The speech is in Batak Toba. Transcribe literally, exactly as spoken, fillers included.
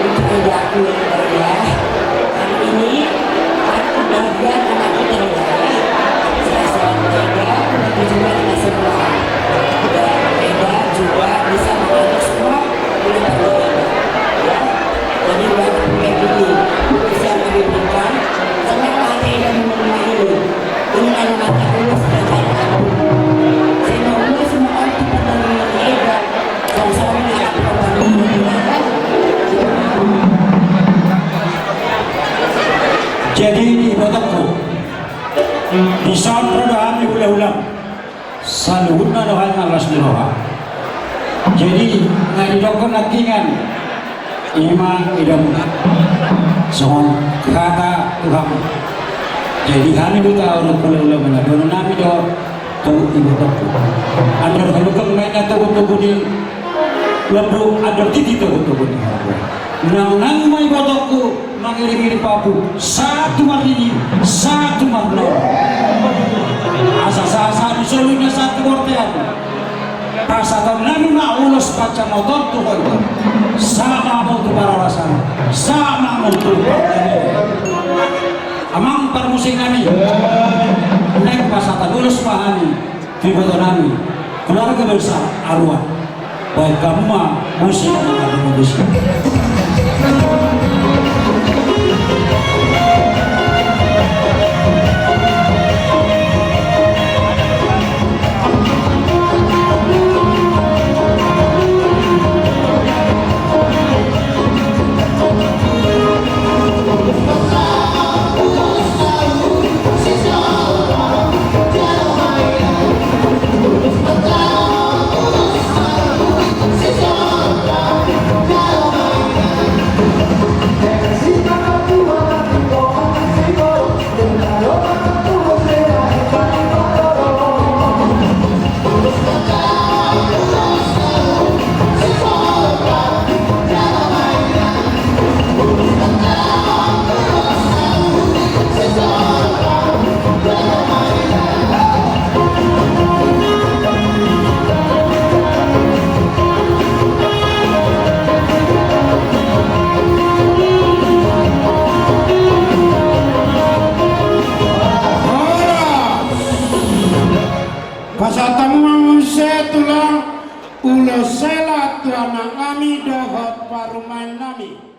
Untuk tidak keluar ya. Hari ini aku bagian anak kita ya. Saya selalu ada, begitu juga kita semua. Dan Eda juga bisa mengajak semua, boleh pergi ya. Jadi buat P P D, bisa kami berikan, semua hati dan mengenai ini. Ini adalah mata ulos kerajaan aku. Saya mau ulos semua orang kita dari Eda. Jadi di botakku, di sound roda hami hula-hula. Saluhutna do hami marlas ni roha. Jadi, na didokkon nangkiningan, ima idamu songon hata Tuhan. Jadi, hami huta orang hula-hula mana dohonon nami do tu ibotokku. Andor halumpang ma inna togu-togu ni lombu, andor titi togu-togu ni horbo. Nang nang ma ibotokku mangiring-iring papu, satu marnini, satu marnini. Asa sahat-sahat ni solu inna sahat tu bortean. Pasahaton nami ma ulos pansamotan tu ho. Sahat ma hamu tu parhorasan, sahat ma hamu tu parhorasan. Amang parmusik nami, naeng pasahaton ulos ma hami tu iboto nami, keluarga besar Aruan. Baik, hamu ma musik, hamu ma musik. Pasahat hamu ma muse tulang ulos hela tu anak nami dohot parumaen nami.